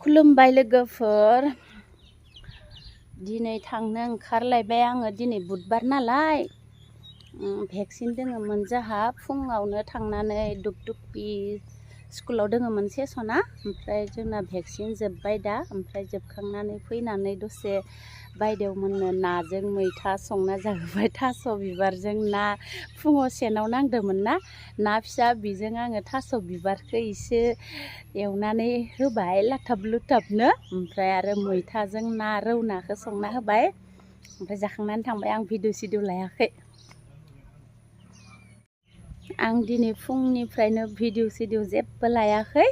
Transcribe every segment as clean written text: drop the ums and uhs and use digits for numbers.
खुलुमबाय लोगोफोर दिनै थांनो ओंखारलायबाय आङो दिनै बुधबार नालाय भेक्सिन दोङोमोन जोंहा फुङावनो थांनानै दुगदुगि स्कुलाव दोङोमोन सेसना ओमफ्राय जोंना भेक्सिन जोब्बाय दा ओमफ्राय जोबखांनानै फैनानै दसे बायदेव मोननो नाजों मैथा संना जाहोबाय थास' बिबारजों ना फुङाव सेनाव नांदोंमोन ना फिसा बिजों आङो थास' बिबारखौ एसे एवनानै होबाय लाथाब लुथाबनो ओमफ्राय आरो मैथाजों ना रौ नाखौ संना होबाय ओमफ्राय जाखांनानै थांबाय आं भिडिअ सिडिअ लायाखै आं दिनै फुंनिफ्रायनो भिडिअ सिडिअ जेबो लायाखै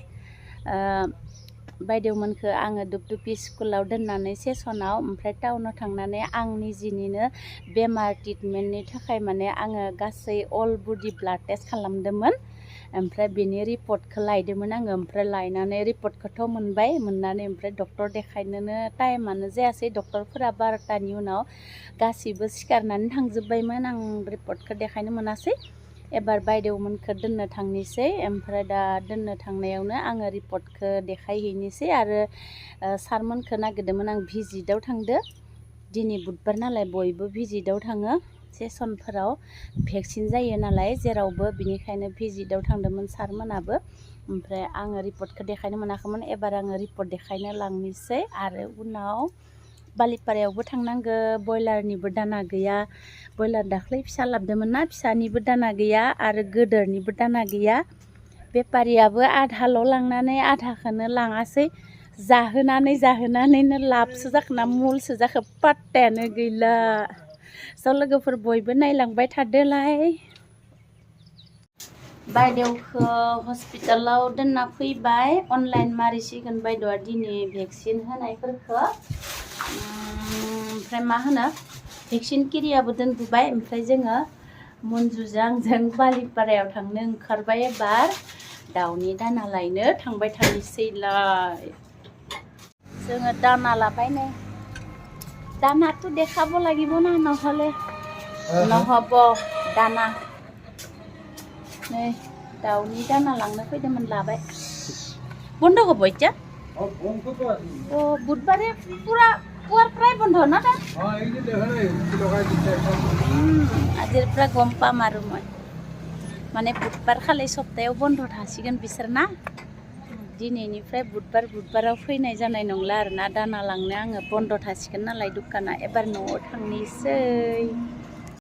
बायदेवमोनखौ आङो दुगदुगि स्कुलाव दोननानै सेसनाव ओमफ्राय टाउनाव थांनानै आं निजिनिनो बेमार ट्रिटमेन्टनि थाखाय माने आङो गासै अल बडि ब्लाड टेस्ट खालामदोंमोन ओमफ्राय बेनि रिपर्टखौ लायदोंमोन आङो ओमफ्राय लायनानै रिपर्टखौथ' मोननानै ओमफ्राय डक्टर देखायनोनो टाइमानो जायासै डक्टरफोरा 12टानि उनाव गासिबो सिखारनानै थांजोब्बायमोन आं रिपर्टखौ देखायनो मोनासै एबार बायदेवमोनखौ दोननो थांनोसै ओमफ्राय दा दोननो थांनायावनो आङो रिपर्टखौ देखायहैनोसै आरो सारमोनखौ नागिरदोंमोन आं भिजिटआव थांदो दिनै बुधबार नालाय बयबो भिजिटआव थाङो सेसनफोराव भेक्सिन जायो नालाय जेरावबो बिनिखायनो भिजिटआव थांदोंमोन सारमोनाबो ओमफ्राय आङो रिपर्टखौ देखायनो मोनाखैमोन एबार आङो रिपर्ट देखायनो लांनोसै आरो उनाव बालिपारायावबो थांनांगौ बयलारनिबो दाना गैया बयलार दाख्लै फिसा लाबोदोंमोन ना फिसानिबो दाना गैया आरो गोदोरनिबो दाना गैया बेफारियाबो आधाल' लांनानै आधाखौनो लाङासै जाहोनानैनो लाबसो जाखोना मुलसो जाखो पात्तायानो गैला स' लोगोफोर बयबो नायलांबाय थादोलाय बायदेवखौ हस्पिटालाव दोनना फैबाय अनलाइन मारिसिगोन बायदेवआ दिनै भेक्सिन होनायफोरखौ ओमफ्राय मा होनो भेक्सिन किरियाबो दोनबोबाय ओमफ्राय जोङो मन्जुजों आंजों बालिपारायाव थांनो ओंखारबाय एबार दाउनि दाना लायनो थांबाय थानोसैलाय जोङो दाना लाबाय नै दानाथ' देखाब লাগিব ना নহ'লে নহ'ব दाना नै दाउनि दाना लांनो फैदोंमोन लाबाय बन्द হ'ব এতিয়া बुधबारे পুরা পুয়ার প্রায় বন্ধ না আজিৰ পৰা গম পাম আৰু মই মানে বুধবাर खालि सप्तायाव बन्द थासिगोन बिसोर ना दिनैनिफ्राय बुधबाराव फैनाय जानाय नंला आरोना दाना लांनो आङो बन्द थासिगोन नालाय दुकाना एबार न'आव थांनोसै